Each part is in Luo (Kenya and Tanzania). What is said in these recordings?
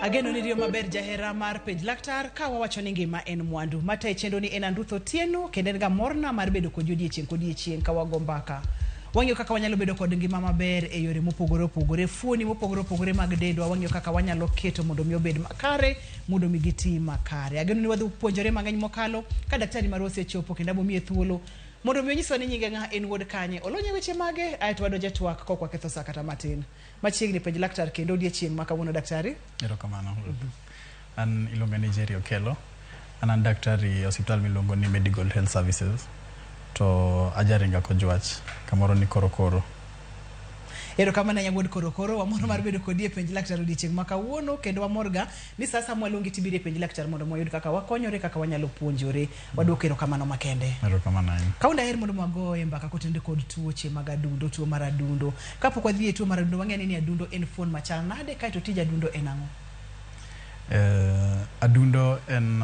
Ageno ni riyo maber jahera mar penj laktar ka wawacho ni ngima en mwandu. Matayi chenro ni en Anduth Otieno kendo en ga morna mar bedo kodi odiechieng' kodiechieng' ka wago mbaka. Wang'iyo kaka wanyalo bedo kod ngima maber e yore mopogore opogore, fuoni mopogore opogore mag dendwa, wang'iyo kaka wanyalo keto mondo mi obed makare, mondo mi giti makare. Ageno ni wadhi puonjore mang'eny mokalo ka daktari marwa osechopo kendo abomiye thuolo mondo mi onyiswa ni nyinge ng'a, en wuod kanye, olony e weche mage, aeto wadonjo e twak kok waketho sa kata matin. Machiegni penj laktar kendo odiechieng' ma kawuono daktari. Erokamano. An iluonga ni Jerry Okello. An an daktari e osiptal miluongo ni Medical Health Services to ajaringa Kojwach kamoro ni Korokoro. Erokamano ahinya wuod Korokoro, wamor mar bedo kodi e penj laktar odiechieng' ma kawuono kendo wamor ga ni sa asaya mwaluongi tibiro e penj laktar mondo wayud kaka wakonyore kaka wanyalo puonjore. Waduoko erokamano makende. Erokamano ahinya. Kawuono daher mondo wagoye mbaka kotenore kod tuoche mag adundo, tuo mar adundo. Kapok wadhi e tuo mar adundo, wang'e ni adundo en fuon machal nade kaeto tij adundo en ang'o? Adundo en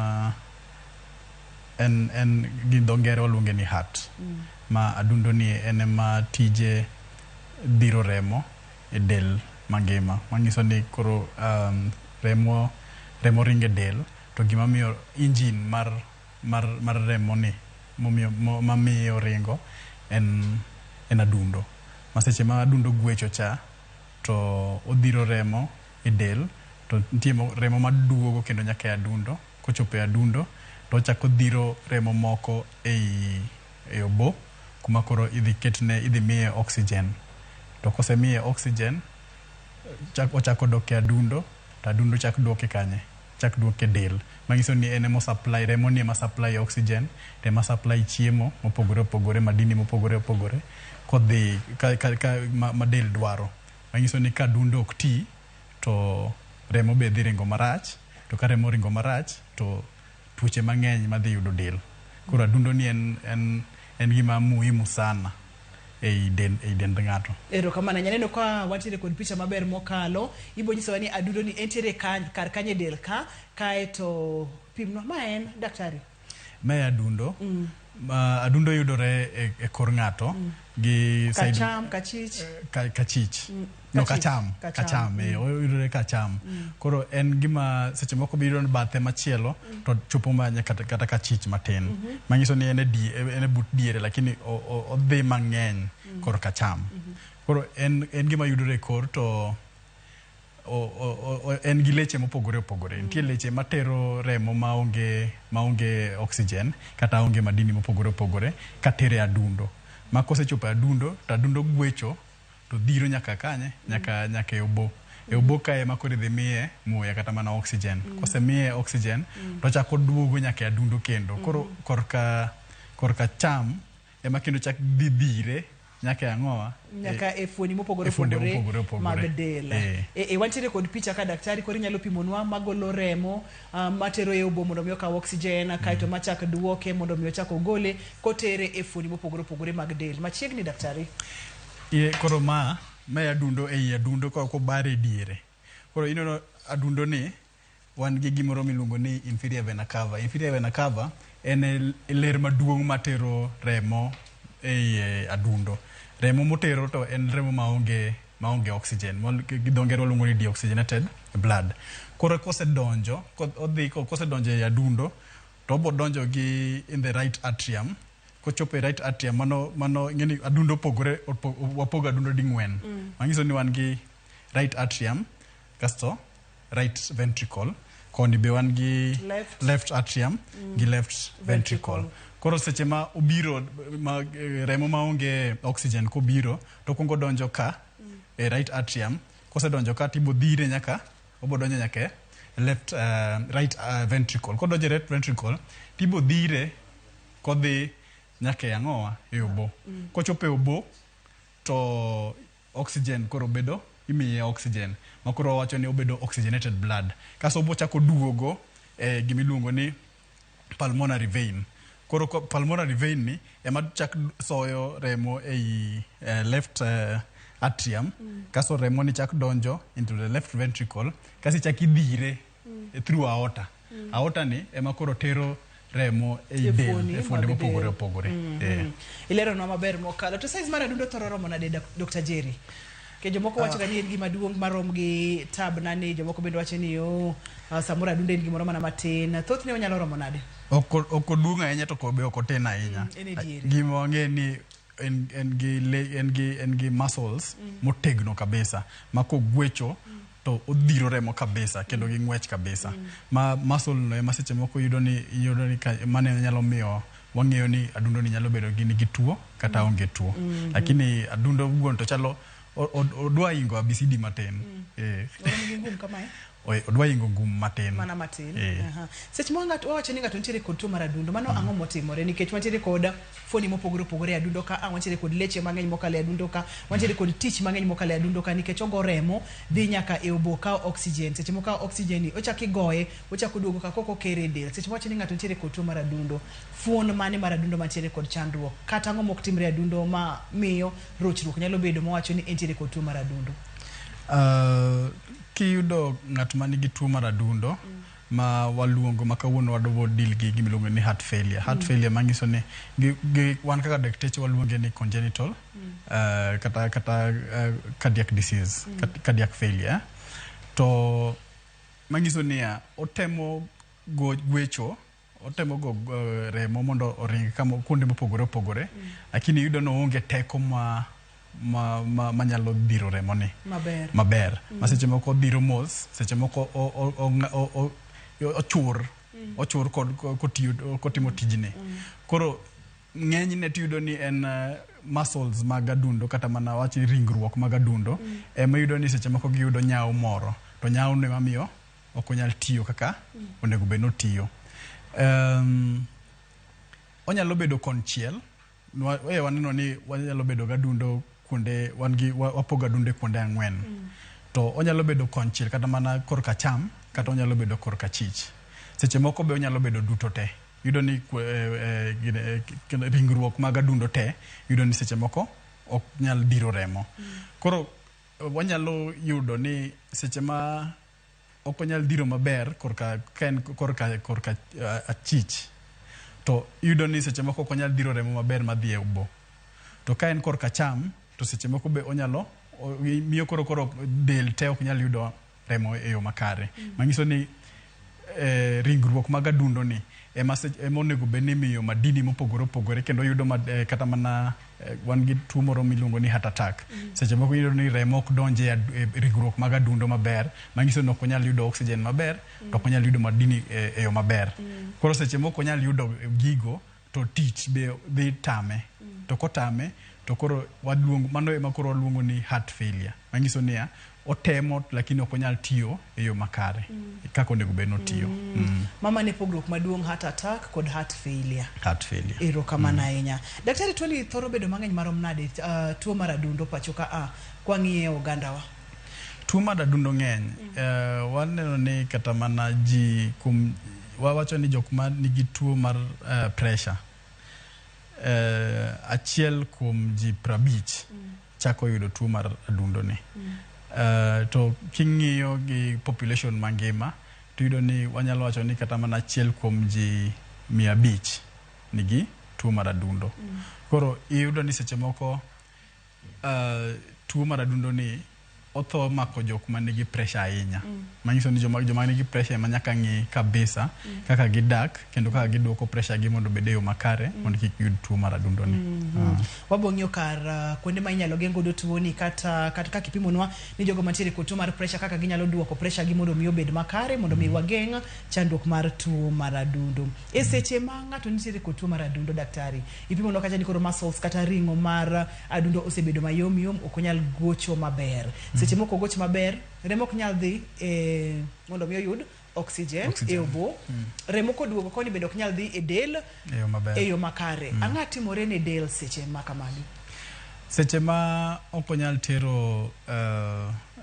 en en gi dho ngere waluonge ni heart. Ma adundo ni en ema tije dhiro remo e del mangima. Manyiso ni koro remo remo ringo e del to gima miyo engine mar mar mar remo ni momiyo mamiyo ringo en en adundo. Ma seche ma adundo gwecho cha to odhiro remo e del to nitie remo maduogo kendo nyaka e adundo. Kochopo e adundo to ochako odhiro remo moko ei e obo kuma koro idhi ketne idhi miye oxygen. To kosemiye oxygen ochako dok e adundo to adundo chak duoke kanye? Chak duoke e del. Manyiso ni en ema o supply remo ni ema supply oxygen to ema supply chiemo mopogore opogore madini mopogore opogore kodhi ka, ka, ka ma, ma del dwaro. Manyiso ni ka adundo ok ti to remo be dhi ringo marach to ka remo oringo marach to tuoche mang'eny madhi yudo del. Koro adundo ni en, en, en gima muhimu sana ei dend, ei dend ng'ato. Erokamano ahinya. Aneno ka wantiere kod picha maber mokalo. Ibo nyisowa ni adundo ni entiere kar kanye e del ka, kaeto pimnwa. Ma en daktari? Mae adundo. Adundo yudore e, e kor ng'ato gi side Kacham, kachich. ka, kachich. No, kacham. Kacham. Kacham, eh, oyudore kacham. Koro en gima seche moko biro ni bathe machielo to chopo ma nyaka kata kachich matin. Manyiso ni en e die, en e but diere lakini odhi mang'eny kor kacham. Koro en en gima yudore e kor to o, en gi leche mopogore opogore. Nitie leche matero remo maonge maonge oxygen kata onge madini mopogore opogore katere adundo. Ma kosechopo e adundo to adundo gwecho to dhiro nyaka kanye? Nyaka nyaka e obo. E obo kae ema koro idhi miye muya kata mana oxygen. Kosemiye oxygen to ochako duogo nyaka e adundo kendo. Koro korka korka cham ema kendo chak dhi dhire nyaka e ang'owa? Nyaka e fuoni mopogore opogore mag del. E, e, wantiere kod picha ka daktari koro inyalo pimonwa magolo remo matero e obo mondo mi okaw oxygen kaeto machak duoke mondo mi ochak ogole kotere e fuoni mopogore opogore mag del. Machiegni daktari. Ye, koro ma ma e adundo ei adundo ko kobare diere. Koro ineno adundo ni wan gi gimoro miluongo ni inferior vena cava. Inferior vena cava en e ler maduong' matero remo ei adundo. Remo motero to en remo maonge maonge oxygen gi dho ngere waluongo ni deoxygenated blood. Koro kosedonjo odhi kosedonjo ei adundo to obo donjo gi in the right atrium kochopo e right atrium mano mano ing'eni adundo opogore wapogo adundo ding'wen. Manyiso ni wan gi right atrium kasto right ventricle koni be wan gi Left. left atrium gi left ventricle. Koro seche ma obiro ma remo maonge oxygen kobiro to okuongo donjo ka e right atrium kosedonjo ka tibo dhire nyaka obo donjo nyaka e left right ventricle. Kodonjo e right ventricle tibo dhire kodhi nyaka e ang'owa e obo. Kochopo e obo to oxygen koro bedo imiye oxygen ma koro wawacho ni obedo oxygenated blood. Kasto obo chako duogo e gimiluongo ni pulmonary vein. Koro pulmonary vein ni ema chak soyo remo ei left atrium kasto remo ni chak donjo into the left ventricle kasto ichak idhire through aorta. Aorta ni ema koro tero remo ei E del fuoni e fuonde mag mopogore del. opogore. Ileronwa maber mokalo. To size mar adundo thoro romo nade Dr. Jerry? Ke jomoko wacho ga ni en gima duong' marom gi tabna ni, jomoko bende wacho ni oh, samoro adundo en gimoro mana matin. Thothne onyalo romo nade? Ok oduong' ahinya to be ok otin ahinya. En e diere. Gima wang'e ni en gi en gi muscles motegno kabisa ma kogwecho to odhiro remo kabisa kendo gi ng'wech kabisa. Ma muscle no ema seche moko yudo ni mano nyalo miyo wang'eyo ni adundo ni nyalo bedo gi nigi tuo kata onge tuo. Lakini adundo wuon to chalo odwa ingo ABCD matin. Orom gi ngum kamae? Odwa ingo ngum matin. Mana matin. Seche moko ng'ato wawacho ni ng'ato nitiere kod tuo mar adundo, mano ang'o motimore? Nikech wantiere kod fuoni mopogore opogore e adundo ka, wantiere kod leche mang'eny mokalo e adundo ka, wantiere kod tich mang'eny mokalo e adundo ka, nikech ogo remo dhi nyaka e obo kawo oxygen. Seche moko kawo oxygen ni, ochako igoye, ochako oduogo ka koko okere e del. Seche moko wacho ni ng'ato nitiere kod tuo mar adundo, fuon mane mar adundo mantiere kod chandruok? Kata ang'o mok timre e adundo ma miyo rochruok nyalo bedo mawacho ni entiere kod tuo mar adundo? Kiyudo ng'at ma nigi tuo mar adundo ma waluongo ma kawuono wadwa deal gi gima iluongo ni heart failure. Heart failure manyiso ni wan kaka dakteche waluonge ni congenital kata cardiac disease, cardiac failure. To manyiso niya, otemo gwecho, otemo go remo mondo oring kama kuonde mopogore opogore, lakini iyudo ni oonge teko ma manyalo dhiro remo ni maber. Ma seche moko odhiro mos, seche moko ochur, ochur kod kotiyo kotimo tijni. Koro ng'enyne tiyudo ni en muscles mag adundo kata mana wach ringruok mag adundo ema iyudo ni seche moko giyudo nyawo moro, to nyawo no ema miyo ok onyal tiyo kaka onego bed ni otiyo. Onyalo bedo konchiel. Waneno ni wanyalo bedo gi adundo kuonde, wan gi wapogo adundo e kuonde ang'wen. To onyalo bedo konchiel kata mana korka acham kata onyalo bedo korka achich. Seche moko be onyalo bedo duto te. Iyudo ni ringruok mag adundo te iyudo ni seche moko ok nyal dhiro remo. Koro wanyalo yudo ni seche ma ok onyal dhiro maber korka ka en korka achich, to iyudo ni seche moko ok onyal dhiro remo maber madhi e obo. To ka en korka acham to seche moko be onyalo miyo koro del te ok nyal yudo remo e yo makare. Manyiso ni ringruok mag adundo ni ema onego bed ni imiyo madini mopogore opogore kendo yudo kata mana wan gi tuo moro miluongo ni heart attack. Seche moko iyudo ni remo ok donj e ringruok mag adundo maber, manyiso ni ok onyal yudo oxygen maber, to ok onyal yudo madini e yo maber. Koro seche moko onyal yudo gigo to tich be dhi tame. To kotame to koro waluongo mano ema koro waluongo ni heart failure. Manyiso niya, otemo lakini ok onyal tiyo e yo makare kaka onego bed ni otiyo. Mama ne pogruok maduong' heart attack kod heart failure. Heart failure. Erokamano ahinya. Daktari, tuo ni thoro bedo mang'eny marom nade, tuo mar adundo pacho ka kwang'iye ogandawa? Tuo mar adundo ng'eny. Waneno ni kata mana ji kuom wawacho ni jok ma nigi tuo mar pressure, achiel kuom ji 50 chako yudo tuo mar adundo ni. To king'iyo gi population mangima to iyudo ni wanyalo wacho ni kata mana achiel kuom ji 500 nigi tuo mar adundo. Koro iyudo ni seche moko tuo mar adundo ni otho mako jok manigi pressure ahinya. Manyiso ni joma nigi pressure ema nyaka ng'i kabisa kaka gidak kendo kaka giduoko pressure gi mondo obed e yo makare mondo kik giyud tuo mar adundo ni. Wabo ng'iyo kar kuonde ma inyalo geng' godo tuo ni kata kaka ipimonwa ni jogo mantiere kod tuo mar pressure kaka ginyalo duoko pressure gi mondo mi obed makare mondo mi wageng' chandruok mar tuo mar adundo. E seche ma ng'ato nitiere kod tuo mar adundo, daktari, ipimonwa kacha ni koro muscles kata ring'o mar adundo osebedo mayom yom, ok onyal gocho maber. Seche moko ogoch maber, remo ok nyal dhi mondo mi oyud oxygen e obo. Remo koduogo koni bende ok nyal dhi e del e yo makare. Ang'o timore ne del seche ma kamagi? Seche ma ok onyal tero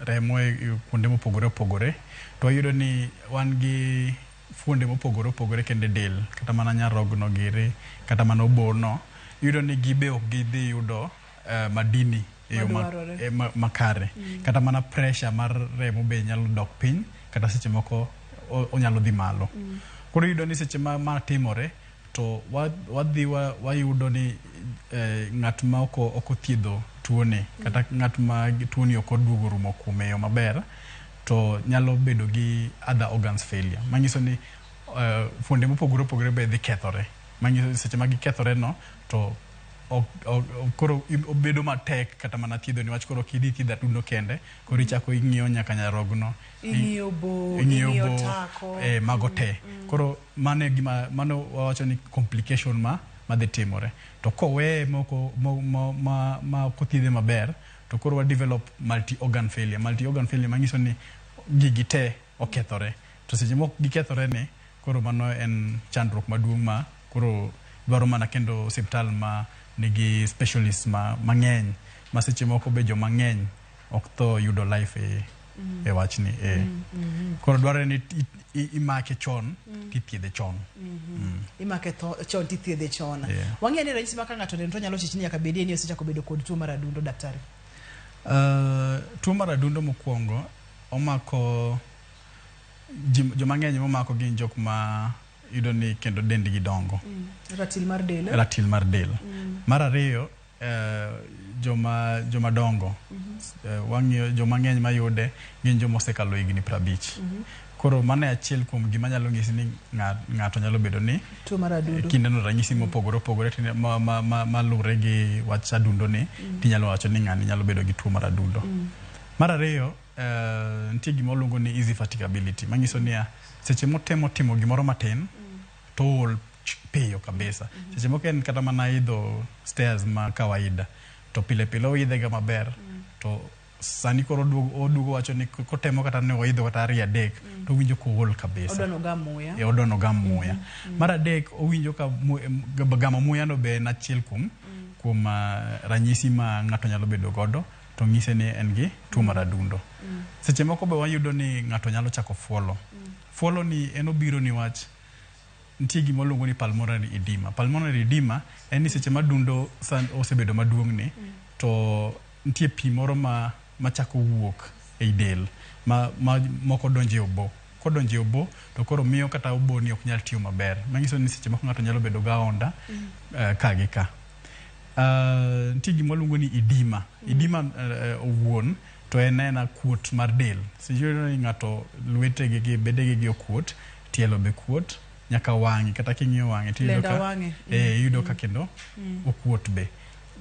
remo e kuonde mopogore opogore, to wayudo ni wan gi fuonde mopogore opogore kendo e del, kata mana nyarogno giri, kata mana obono, iyudo ni gibe ok gidhi yudo madini e yo makare. Kata mana pressure mar remo be nyalo dok piny, kata seche moko onyalo dhi malo. Koro iyudo ni seche ma timore to wadhi wayudo ni ng'at ma ok othiedho tuoni kata ng'at ma tuoni ok oduogo rumo kuome e yo maber, to nyalo bedo gi other organs failure. Manyiso ni fuonde mopogore opogore be dhi kethore. Manyiso ni seche ma gikethore no to koro obedo matek kata mana thiedho niwach koro ok idhi thiedho adundo kende, koro ichako ing'iyo nyaka nyarogno, Ing'iyo bo, ing'iyo ing'iyo bo, tako. Mago te. Koro mano e gima mano wawacho ni complication ma madhi timore. To koweye moko mo, mo, ma, ma ok othiedhe maber, to koro wa develop multi organ failure. Multi organ failure manyiso ni gigi te okethore. To seche mok gikethore ni, koro mano en chandruok maduong' ma koro dwaro mana kendo osiptal ma nigi specialist ma mang'eny ma seche moko be joma ng'eny ok tho yudo life e wachni e. Koro dwarore ni imake chon tithiedhe chon. Imake chon tithiedhe chon. Yeah. Wang'eyo ni ranyisi ma ka ng'ato oneno to nyalo chich ni nyaka bedie ni osechako bedo kod tuo mar adundo, daktari. Tuo mar adundo mokwongo omako joma ng'eny momako gin jok ma yudo ni kendo dendgi dongo. Ratil mar del. Ratil mar del. Mar ariyo, joma dongo. Wang'iyo joma ng'eny mayude gin joma osekalo higni 50. Koro mano e achiel kuom gima nyalo nyisi ni ng'ato nyalo bedo ni tuo mar adundo. Kindeno ranyisi mopogore opogore ma luwore gi wach adundo ni, tinyalo wacho ni ng'ani nyalo bedo gi tuo mar adundo. Mar ariyo, nitie gima waluongo ni easy fatigability, manyiso niya, seche motemo timo gimoro matin, to ool piyo kabisa. Seche moko en kata mana idho stairs ma kawaida, to pile pile oidhe ga maber, to sani koro oduogo wacho ni kotemo kata ni oidho kata ariyo adek, to owinjo kool kabisa. Odwa nogam muya. E, odwa nogam muya. Mar adek, owinjo ka gamo muya no be en achiel kuom ranyisi ma ng'ato nyalo bedo godo, to ng'ise ni en gi tuo mar adundo. Seche moko be wayudo ni ng'ato nyalo chako fuolo. Fuolo ni en obiro niwach nitie gima waluongo ni pulmonary edema. Pulmonary edema en ni seche ma adundo osebedo maduong' ni, to nitie pi moro machako wuok ei del ma moko donjo e obo. Kodonjo e obo to koro miyo kata obo ni ok nyal tiyo maber. Manyiso ni seche moko ng'ato nyalo bedo gi ahonda, ka gi ka. Nitie gima waluongo ni edema. Edema owuon to en ena kuot mar del. Seche iyudo ni ng'ato lwetegi gi bedegi gi okuot, tielo be kuot, nyaka wang'e, kata king'iyo wang'e to iyudo Lenda ka wang'e. Iyudo ka kendo okuot be.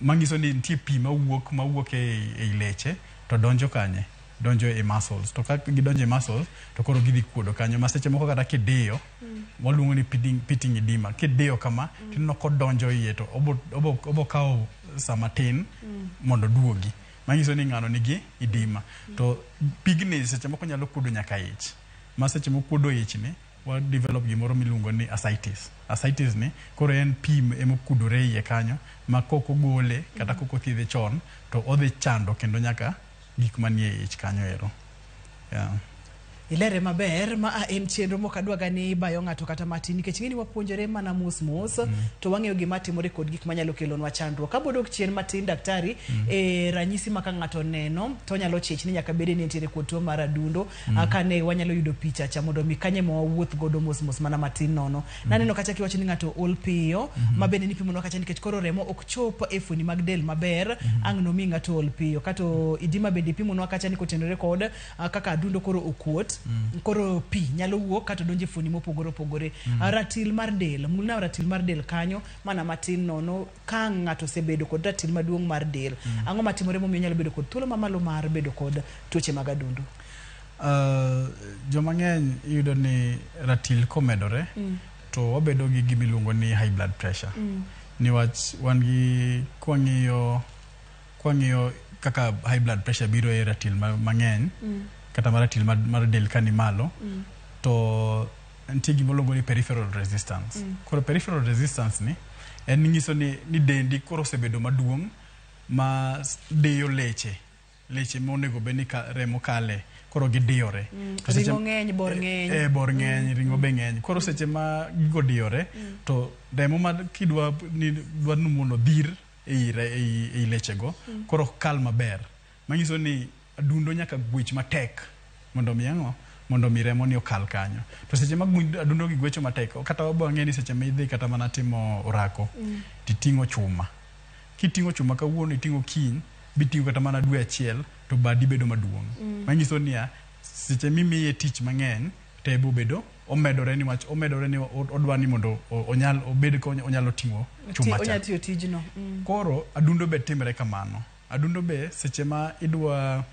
Manyiso ni nitie pi mawuok ei leche to donjo kanye? Donjo e muscles. To ka gidonjo e muscles to koro gidhi kuodo kanyo ma seche moko kata kidiyo, waluongo ni pitting edema. Kidiyo kama, tineno kodonjo iye to obo kawo saa matin mondo oduogi. Manyiso ni ng'ano nigi edema. To pigni seche moko nyalo kuodo nyaka ich. Ma seche mokuodo ich ni, wa develop gimoro miluongo ni ascites. Ascites ni koro en pi emokudore iye kanyo ma kok ogole kata kok othiedhe chon to odhi chando kendo nyaka gik manie ich kanyo ero. Yeah. Ilere maber, ma a en chenro mok adwaga ni bayo ng'ato kata matin nikech ing'eni wapuonjore mana mos mos, to wang'eyo gima timore kod gik manyalo kelonwa chandruok. Abiro dok chien matin daktari, e ranyisi ma ka ng'ato oneno to onyalo chich ni nyaka bede ni entiere kod tuo mar adundo. Kane wanyalo yudo picha cha mondo mi kanye ma wawuoth godo mos mos mana matin nono. Naneno kacha kiwacho ni ng'ato ol piyo, ma bende nipimonwa kacha nikech koro remo ok chop e fuoni mag del maber, ang' nomi ng'ato ol piyo. Kato edema bende ipimonwa kacha ni kotenore kod kaka adundo koro okuot, koro pi nyalo wuok kato donjo e fuoni mopogore opogore. Ratil mar del, mulna ratil mar del kanyo mana matin nono ka ng'ato osebedo kod ratil maduong' mar del. Ang'o matimore momiyo nyalo bedo kod thuolo mamalo mar bedo kod tuoche mag adundo? Joma ng'eny iyudo ni ratil komedore, to wabedo gi gima iluongo ni high blood pressure. Niwach wan gi kwang'iyo kaka high blood pressure biro e ratil mang'eny, kata mar ratil mar del ka ni malo, to nitie gima iluongo ni peripheral resistance. Koro peripheral resistance ni en nyiso ni dendi koro osebedo maduong' ma diyo leche, leche monego bed ni remo kale, koro gidiyore. To seche Ring'o ng'eny, bor ng'eny. Bor ng'eny, ring'o be ng'eny. Koro seche ma gigo diyore, to remo ma kidwa ni dwa ni mondo odhir ei lechego, koro ok kal maber. Manyiso ni adundo nyaka gwech matek mondo mi ang'o? Mondo mi remo ni okal kanyo. To seche ma adundo gi gwecho matek, kata wabo wang'e ni seche ma idhi kata mana timo orako, titing'o chuma. Kiting'o chuma kawuono, iting'o kiny, biting'o kata mana dwe achiel to badi bedo maduong'. Manyiso niya, seche mimiye tich mang'eny to ebo bedo omedore niwach omedore ni odwa ni mondo onyal obed ka onyalo ting'o chuma cha. Onya tiyo tijno. Koro adundo be timre kamano. Adundo be seche ma idwa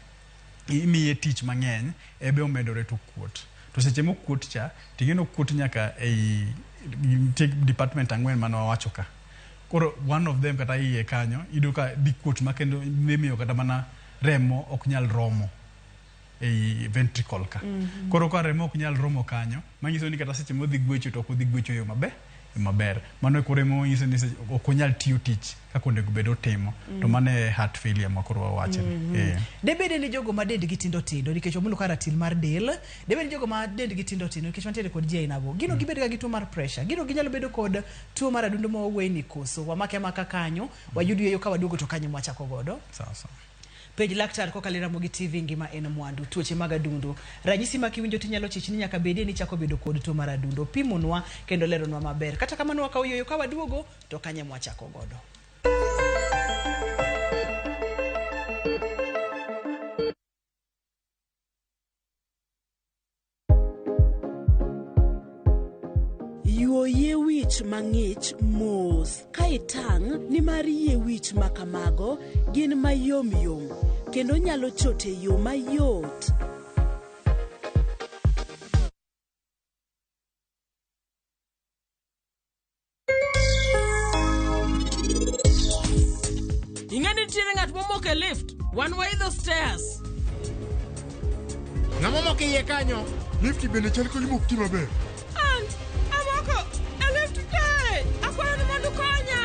imiye tich mang'eny ebe omedore to kuot. To seche mokuot cha, ting'e ni okuot nyaka ei nitie department ang'wen mane wawacho ka. Koro one of them kata iye kanyo, iyudo ka dhi kuot ma kendo dhi miyo kata mana remo ok nyal romo ei ventricle ka. Koro ka remo ok nyal romo kanyo, manyiso ni kata seche modhi gwecho to ok odhi gwecho e yo maber, maber. Mano koro ema nyiso ni ok onyal tiyo tich kaka onego bed otimo. To mano e heart failure ma koro wawacho ni. Debede ni jogo ma dendgi tindo tindo nikech wamulo ka ratil mar del, debede ni jogo ma dendgi tindo tindo nikech wantiere kod ji ainago. Gino gibed ga gi tuo mar pressure, gino ginyalo bedo kod tuo mar adundo ma wawuoye ni koso. Wamake amaka kanyo, wayud yueyo ka waduogo to kanyo mwachako godo. Sawa sawa. Penj laktar kokalo e Ramogi TV ngima en mwandu. Tuoche mag adundo. Ranyisi ma kiwinjo tinyalo chich ni nyaka bedie ni ichako bedo kod tuo mar adundo. Pimonwa kendo leronwa maber. Kata kamano wakawo yueyo ka waduogo to kanye mwachako godo. Yuo yie wich mang'ich mos ka itang' nimar yie wich ma kamago gin mayom yom kendo nyalo chot e yo mayot. Ing'e ni nitiere ng'at momoko e lift. Wan waidho stairs. Ng'ama omoko iye kanyo? Lift bende chal ka gima ok ti maber. An amoko e lift kae. Akwayo ni mondo ukonya.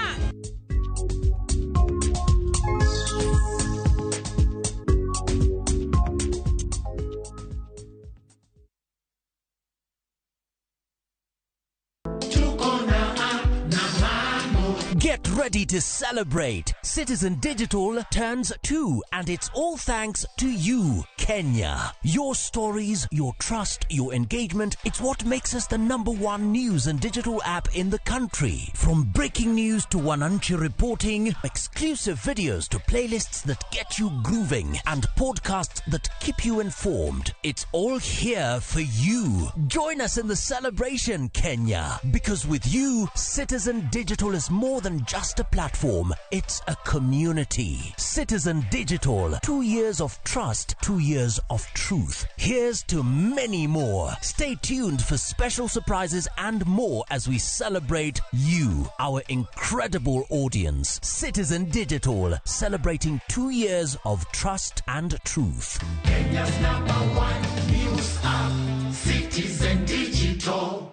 Get ready to celebrate. Citizen Digital turns 2, and it's all thanks to you, Kenya. Your stories, your trust, your engagement, it's what makes us the #1 news and digital app in the country. From breaking news to Wananchi reporting, exclusive videos to playlists that get you grooving, and podcasts that keep you informed. It's all here for you. Join us in the celebration, Kenya, because with you, Citizen Digital is more than just a platform, it's a community. Citizen Digital, 2 years of trust, 2 years of truth. Here's to many more. Stay tuned for special surprises and more as we celebrate you, our incredible audience. Citizen Digital, celebrating 2 years of trust and truth. Kenya's #1 news app, Citizen Digital.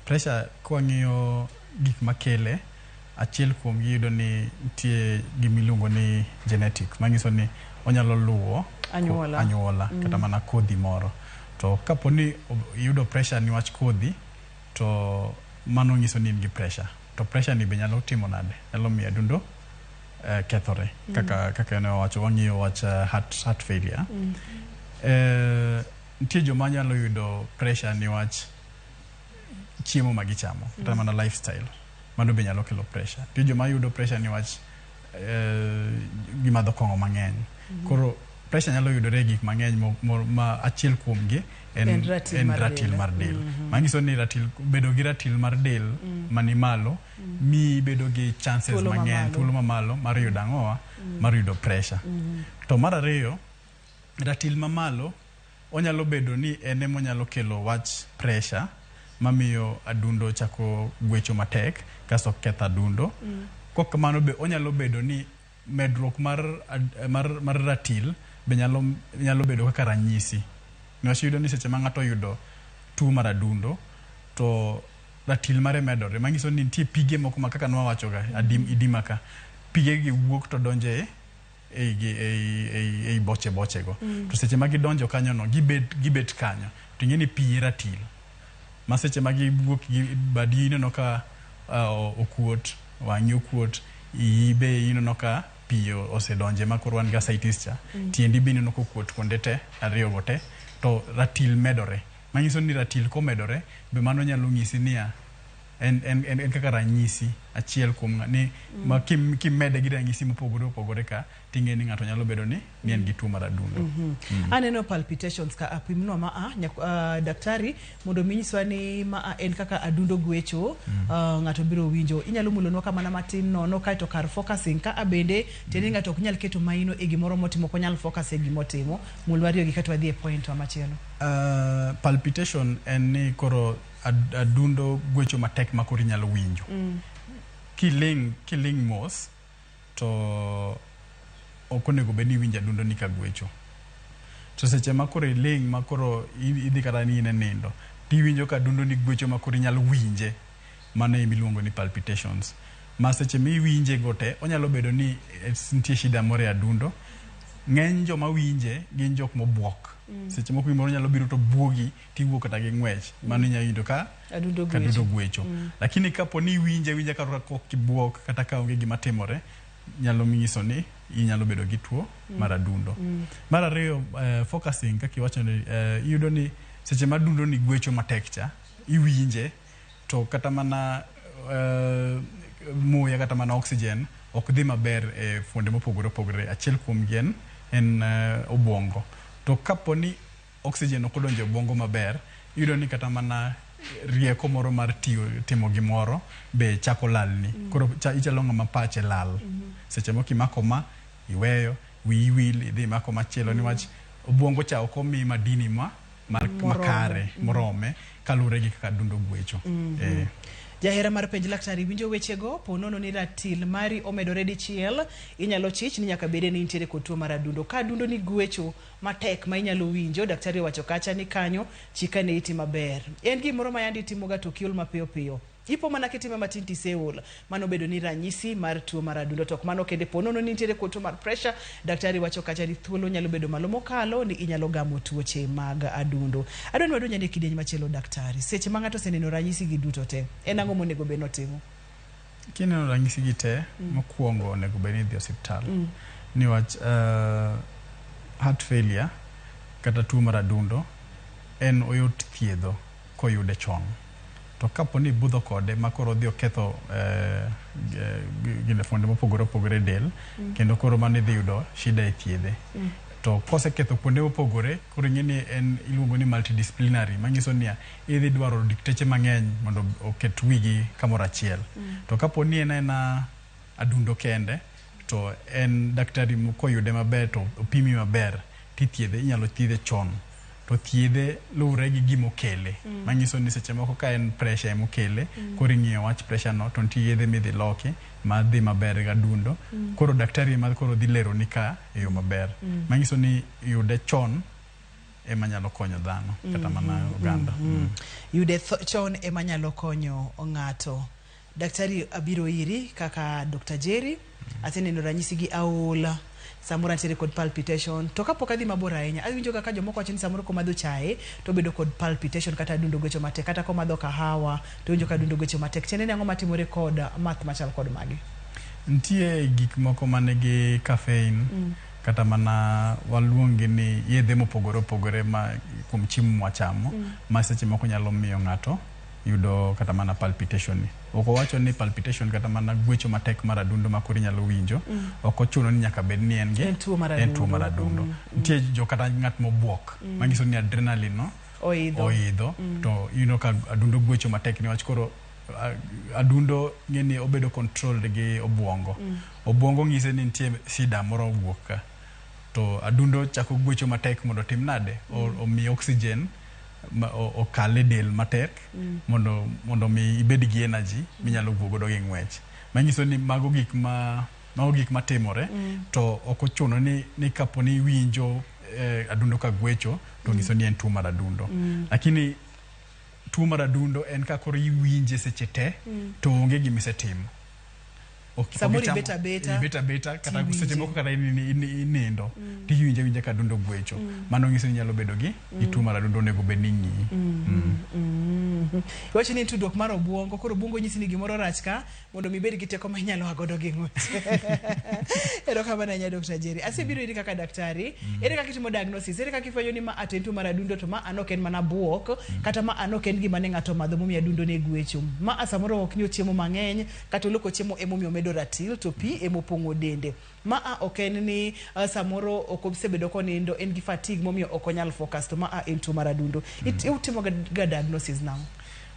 Pressure kwang'iyo gik makele, achiel kuom gi iyudo ni nitie gima iluongo ni genetic, manyiso ni onyalo luwo anyuola, anyuola kata mana kodhi moro. To kapo ni iyudo pressure niwach kodhi, to mano nyiso ni in gi pressure. To pressure ni be nyalo timo nade? Nyalo miyo adundo kethore. Kaka ne wawacho, wang'iyo wach heart failure. Nitie joma nyalo yudo pressure niwach chiemo ma gichamo, kata mana lifestyle. Mano be nyalo kelo pressure. Nitie joma yudo pressure niwach gimadho kong'o mang'eny. Koro pressure nyalo yudore e gik mang'eny ma achiel kuomgi en ratil en mar ratil del. mar del. Manyiso ni bedo gi ratil mar del mani malo miyi bedo gi chances Thuolo mang'eny, mamalo. thuolo mamalo mar yudo ang'owa, mar yudo pressure. To mar ariyo, ratil mamalo onyalo bedo ni en ema onyalo kelo wach pressure mamiyo adundo chako gwecho matek kasto ketho adundo. Kok kamano be onyalo bedo ni medruok mar ratil be nyalo bedo kaka ranyisi. Niwach iyudo ni seche ma ng'ato oyudo tuo mar adundo to ratil mare medore, manyiso ni nitie pige moko ma kaka nwawacho ga, edema ka, pige gi wuok to donjo ei boche boche go. To seche ma gidonjo kanyo no, gibet kanyo. To ing'e ni pi e ratil. Ma seche ma giwuok gi badi ineno ka okuot, wang'i okuot, iyi be ineno ka pi osedonje ma koro wan gi ascites cha. Tiendi be ineno ka okuot kuonde te, ariyo go te, to ratil medore. Manyiso ni ratil komedore be mano nyalo nyisi niya en kaka ranyisi achiel kuom ni ma kimede gi ranyisi mopogore opogore ka ting'e ni ng'ato nyalo bedo ni en gi tuo mar adundo. Aneno palpitations ka apimnwa ma daktari mondo mi nyiswa ni ma en kaka adundo gwecho. Ng'ato biro winjo inyalo mulonwa kamana matin nono kaeto kar focusing ka abende tiende ni ng'ato ok nyal keto maino e gimoro motimo, ok onyal focus e gimotimo. Mulwa ariyo gi kaeto wadhi e point wa machielo. Palpitation en ni koro adundo gwecho matek ma koro inyalo winjo. Kiling mos to ok onego bed ni iwinjo adundo ni ka gwecho. To seche ma koro iling ma koro idhi kata ni in e nindo tiwinjo ka adundo ni gwecho ma koro inyalo winje, mano ema iluongo ni palpitations. Ma seche miwinje go te onyalo bedo ni nitie shida moro e adundo. Ng'eny joma winje gin jok mobuok. Seche moko gimoro nyalo biro to buogi tiwuok kata gi ng'wech. Mano inyalo yudo ka adundo gwecho. Gwecho. Lakini kapo ni iwinje awinja kata ok ibuok kata ka onge gima timore, nyalo nyiso ni inyalo bedo gi tuo mar adundo. Mar ariyo, focusing kaka iwacho ni iyudo ni seche ma adundo ni gwecho matek cha iwinje to kata mana muya kata mana oxygen ok dhi maber e fuonde mopogore opogore. Achiel kuom gi en obwongo. To kapo ni oxygen ok odonjo e obwongo maber, iyudo ni kata mana rieko moro mar timo gimoro be chako lalni. Koro ichalo ng'ama pache lal. Seche moko imako ma, iweyo, wiyi wil, idhi imako machielo niwach obwongo cha ok omi madini ma makare morome kaluwore gi kaka adundo gwecho. Jahera mar penj laktari winjo wechego, po nono ni ratil mari omedore dichiel, inyalo chich ni nyaka bede ni intiere kod tuo mar adundo. Ka adundo ni gwecho matek ma inyalo winjo, daktari owacho kacha ni kanyo chikane iti maber. En gimoro ma yandi itimoga to ok iol mapiyo piyo. Ipo mana kitime matin tiseol, mano bedo ni ranyisi mar tuo mar adundo. To ok mano kende, po nono ni nitiere kod tuo mar pressure, daktari wacho kacha ni thuolo nyalo bedo malo mokalo ni inyalo gamo tuoche mag adundo. Adwa ni wadonj e kidieny machielo daktari. Seche ma ng'ato oseneno ranyisi gi duto te, en ang'o monego bed notimo? Kineno ranyisi gi te, mokwongo onego bed ni idhi osiptal. Niwach heart failure kata tuo mar adundo en oyot thiedho koyude chon. To kapo ni ibudho kode ma koro odhi oketho gine fuonde mopogore opogore e del, kendo koro mano idhi yudo shida e thiedhe. To koseketho kuonde mopogore, koro ing'e ni en iluongo ni multidisciplinary, manyiso niya idhi dwaro dikteche mang'eny mondo oket wigi kamoro achiel. To kapo ni en aena adundo kende, to en daktari koyude maber to opimi maber tithiedhe, inyalo thiedhe chon. To thiedhe luwore gi gimokele. Manyiso ni seche moko ka en pressure emokele, koro ing'iyo wach pressure no to nitie yedhe midhi loki madhi maber gi adundo. Koro daktari ema koro dhi leroni ka e yo maber. Manyiso ni yude chon ema nyalo konyo dhano kata mana oganda. Yude chon ema nyalo konyo ng'ato. Daktari abiro iri kaka Dr. Jerry, aseneno ranyisi gi aola, samoro antiere kod palpitation. To kapok adhi mabor ahinya, awinjo kaka jomoko wacho ni samoro komadho chae to obedo kod palpitation kata adundo gwecho matek, kata komadho kahawa to owinjo ka adundo gwecho matek. Tiende ni ang'o matimore kod math machal kod magi? Nitie gik moko manigi caffeine, kata mana waluongi ni yedhe mopogore opogore ma kuom chiemo mwachamo, ma seche moko nyalo miyo ng'ato yudo kata mana palpitation ni. Ok owacho ni palpitation kata mana gwecho matek mar adundo ma koro inyalo winjo, ok ochuno ni nyaka bed ni en gi En tuo mar en tuo mar adundo. Nitie jo kata ng'at mobuok, manyiso ni adrenaline no oidho, to iyudo ka adundo gwecho matek niwach koro adundo ng'e ni obedo controlled gi obwongo. Obwongo ng'ise ni nitie shida moro owuok ka, to adundo chako gwecho matek mondo otim nade, omi oxygen okal e del matek mondo mi ibed gi energy minyalo wuok godo gi ng'wech. Manyiso ni mago gik matimore, to ok ochuno ni kapo ni iwinjo adundo ka gwecho to nyiso ni en tuo mar adundo. Lakini tuo mar adundo en ka koro iwinje seche te to onge gima isetimo. Samoro ibet abeta, ibet abeta kata seche moko kata inindo tiwinjo awinja ka adundo gwecho. Mano nyiso ni inyalo bedo gi tuo mar adundo, onego bed ni ing'iyi. Iwacho ni en tudruok mar obuongo, koro obuongo nyisi ni gimoro rach ka mondo mi ibed gi teko ma inyalo a godo gi ng'wech. Erokamano ahinya Dr. Jerry. Asebiro iri kaka daktari. Ere kaka itimo diagnosis? Ere kaka ifwenyo ni ma a to en tuo mar adundo to ma an ok en mana buok kata ma an ok en gima ne ng'ato omadho momiyo adundo ne gwecho. Ma a samoro ok ni ochiemo mang'eny kata oloko chiemo emomiyo omedo ratil to pi emopong'o dende. Ma a ok en ni samoro ok osebedo konindo en gi fatigue momiyo ok onyal focus to ma a en tuo mar adundo. Itimo ga diagnosis nang'o?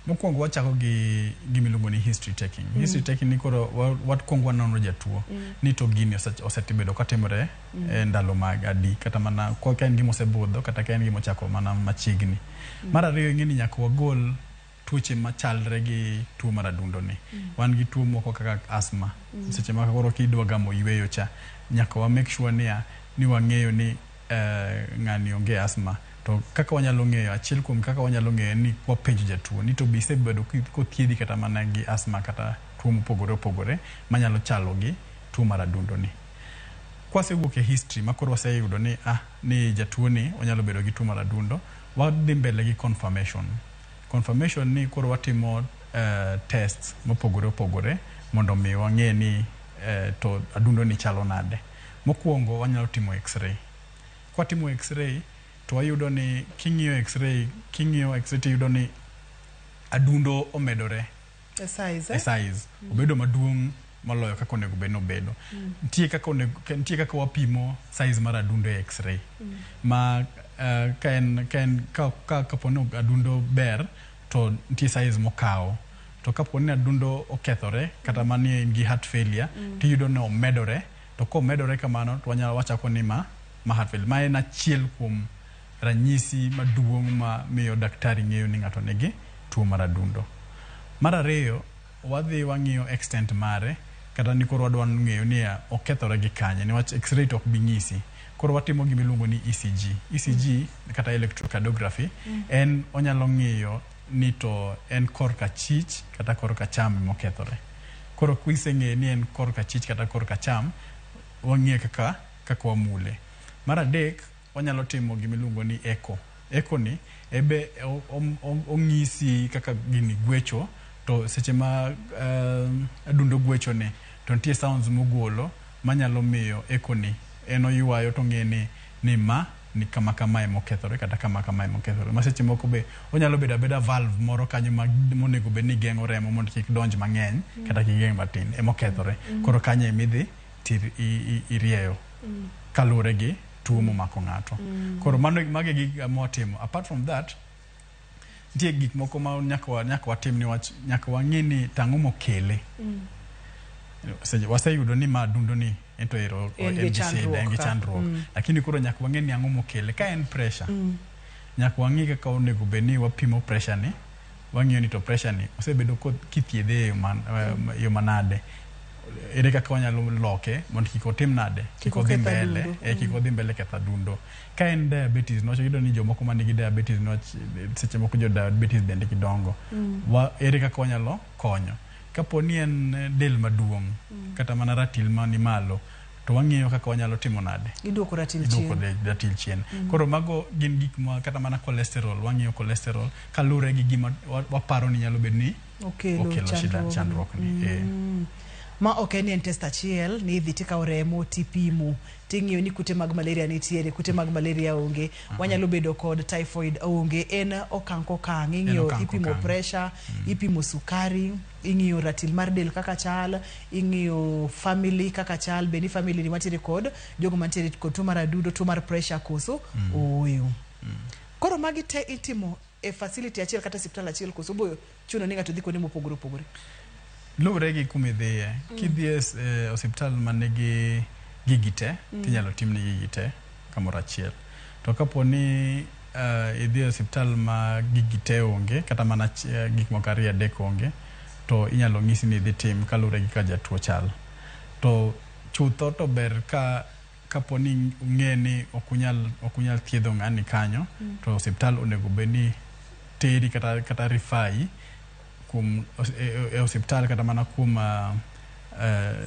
Mokwongo wachako gi gima iluongo ni history taking. History taking ni koro wakwongo wanono jatuo ni to gini osebedo katimore e ndalo mag adi kata mana ka en gima osebudho kata ka en gima ochako mana machiegni. Mar ariyo ing'e ni nyaka wagol tuoche machalre gi tuo mar adundo ni. Wan gi tuo moko kaka asthma. Seche ma koro kidwa gamo yweyo cha, nyaka wa make sure niya ni wang'eyo ni ng'ani onge asthma. To kaka wanyalo ng'eyo, achiel kuom kaka wanyalo ng'eyo en ni wapenjo jatuo ni to be isebedo kothiedhi kata mana gi asthma kata tuo mopogore opogore manyalo chalo gi tuo mar adundo ni. Kwasewuok e history ma koro waseyudo ni ni jatuo ni onyalo bedo gi tuo mar adundo, wadhi mbele gi confirmation. Confirmation ni koro watimo tests mopogore opogore mondo mi wang'e ni to adundo ni chalo nade. Mokwongo wanyalo timo x-ray. Kwatimo x-ray to wayudo ni king'iyo x-ray, king'iyo x-ray tiyudo ni adundo omedore E size, e size. Obedo maduong' moloyo kaka onego bed ni obedo. Nitie kaka onego, nitie kaka wapimo size mar adundo e x-ray. Ma ka en ka en ka ka kapo ni adundo ber to nitie size mokawo. To kapo ni adundo okethore kata mani in gi heart failure tiyudo ni omedore to komedore kamano to wanyalo wachako ni ma heart failure. Ma en achiel kuom ranyisi maduong' ma miyo daktari ng'eyo ni ng'ato nigi tuo mar adundo. Mar ariyo, wadhi wang'iyo extent mare kata ni koro wadwa ng'eyo ni okethore gi kanye niwach x-ray to ok bi ng'isi. Koro watimo gima iluongo ni ECG. ECG kata electrocardiography en onyalo ng'iyo ni to en korka chich kata korka cham mokethore. Koro kiseng'eyo ni en korka chich kata korka cham, wang'iyo kaka wamule. Mar adek, wanyalo timo gima iluongo ni echo. Echo ni ebe ong'isi kaka gini gwecho to seche ma adundo gwecho ni to nitie sounds mogolo manyalo miyo echo ni en oywayo to ong'e ni ma ni kama kama emokethore kata kama kama emokethore. Ma seche moko be onyalo bedo abeda valve moro kanyo monego bed ni geng'o remo mondo kik donj mang'eny kata kik geng' matin emokethore. Koro kanyo emidhi tirieyo kaluwore gi tuo momako ng'ato. Koro mano mago e gik mwatimo. Apart from that, nitie gik moko ma nyaka watim niwach nyaka wang'e ni tang'o mokele. Waseyudo ni ma adundo ni ento ero En gi en gi shida, en gi chandruok ka. chandruok. Lakini koro nyaka wang'e ni ang'o mokele. Ka en pressure, nyaka wang'i kaka onego bed ni wapimo pressure ni, wang'iyo ni to pressure ni osebedo kithiedhe e yo manade. Ere kaka wanyalo loke mondo kik otim nade, kik odhi oketh mbele, adundo. Kik odhi mbele ketho adundo. Ka en diabetes, niwach wayudo ni jomoko manigi diabetes niwach seche moko jo diabetes dendgi dongo. Ere kaka wanyalo konyo? Kapo ni en del maduong' kata mana ratil mani malo, to wang'iyo kaka wanyalo timo nade. Iduoko ratil Iduoko chien. ratil chien. Koro mago gin gik ma kata mana cholesterol, wang'iyo cholesterol kaluwore gi gima waparo ni nyalo bedo ni Okelo okelo shida chandruok. chandruok ni. Ma ok en ni en test achiel ni idhi tikawo remo tipimo ting'iyo ni kute mag malaria nitiere, kute mag malaria onge, wanyalo bedo kod typhoid onge. En okang' kokang', ing'iyo okang' ipimo kokang'. pressure, ipimo sukari, ing'iyo ratil mar del kaka chal, ing'iyo family kaka chal, be ni family ni wantiere kod jogo mantiere kod tuo mar adundo, tuo mar pressure koso ooyo. Koro magi te itimo e facility achiel kata osiptal achiel koso boyo chuno ni ng'ato dhi kuonde mopogore opogore? Luwore gi kuma idhiye. Kidhi e osiptal manigi gigi te, tinyalo timni gigi te kamoro achiel. To kapo ni idhi e osiptal ma gigi te onge, kata mana gik moko ariyo adek onge, to inyalo ng'isi ni idhi tim kaluwore gi kaka jatuo chal. To chutho to ber ka kapo ni ung'e ni ok unyal thiedho ng'ani kanyo, to osiptal onego bed ni teri kata rifai kuom e osiptal kata mana kuom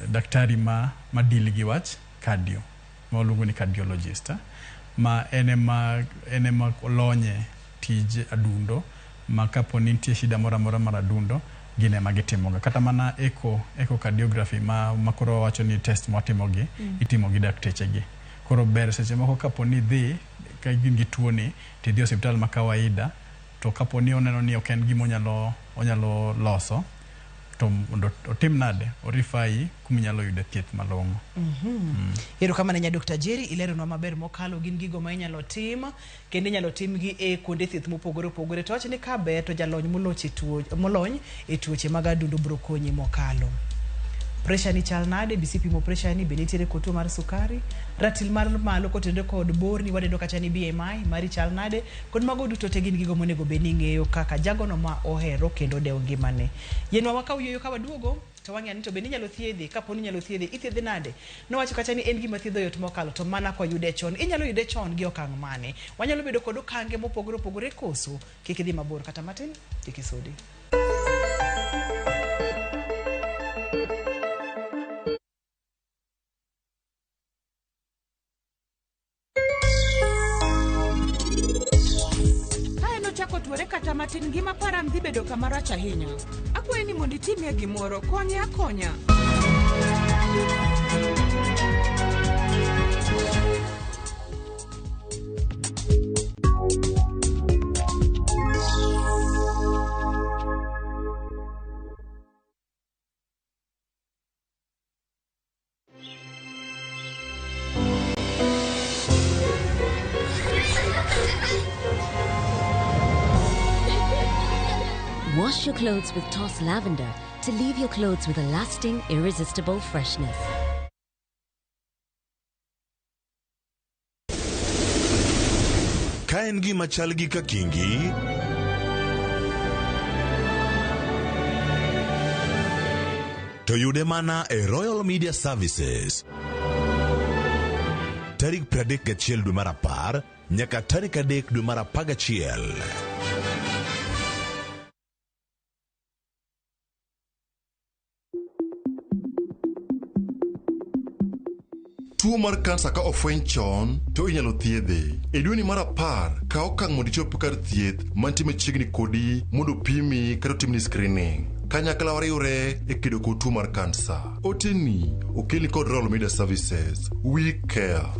daktari ma deal gi wach cardio, ma waluongo ni cardiologist, ma en ema olonye tij adundo Ma kapo ni nitie shida moro amora mar adundo, gin ema gitimoga. Kata mana echo, echocardiography ma, ma koro wawacho ni test mwatimogi, itimo gi dakteche gi. Koro ber seche moko kapo ni idhi ka in gi tuo ni tidhi e osiptal ma kawaida to kapo ni oneno ni ok en gima onyalo onyalo loso to mondo otim nade o-refer kuma inyalo yude thieth malong'o. Erokamano ahinya Dr. Jerry, ileronwa maber mokalo gin gigo ma inyalo tim kendo inyalo timgi e kuonde thieth mopogore opogore. To wach ni ka ber to jalony moloch e tuo, molony e tuoche mag adundo biro konyi mokalo. Pressure ni chal nade? Be isepimo pressure ni? Be nitiere kod tuo mar sukari? Ratil mar malo kotenore kod borni wadendo kacha ni BMI mari chal nade? Kod mago duto te gin gigo monego bed ni ing'eyo kaka jagono ma ohero kendo dewo ngimane. Yienwa wakaw yueyo ka waduogo to wang'eyo ni to bende inyalo thiedhe, kapo ni inyalo thiedhe, ithiedhe nade? Nowacho kacha ni en gima thiedho yot mokalo to mana koyude chon. Inyalo yude chon gi okang' mane? Wanyalo bedo kod okange mopogore opogore koso? Kik idhi mabor kata matin, kik isudi. Ka en ochako tuore kata matin ngima paran dhi bedo kama rach ahinya. Akwayi ni mondo itimie gimoro, konye akonya. Wash your clothes with Toss Lavender to leave your clothes with a lasting, irresistible freshness. Ka en gima chal gi kakingi, to yude mana e Royal Media Services. Tarik 31 dwe mar 10 nyaka tarik 3 dwe mar 11. Tuo mar kansa ka ofweny chon to inyalo thiedhe. E dweni mar 10, kaw okang' mondo ichop kar thieth mantie machiegni kodi mondo opimi kata otimni screening. Kanyakla wariwre e kedo kod tuo mar kansa. Oteni okelni kod Royal Media Services. We care.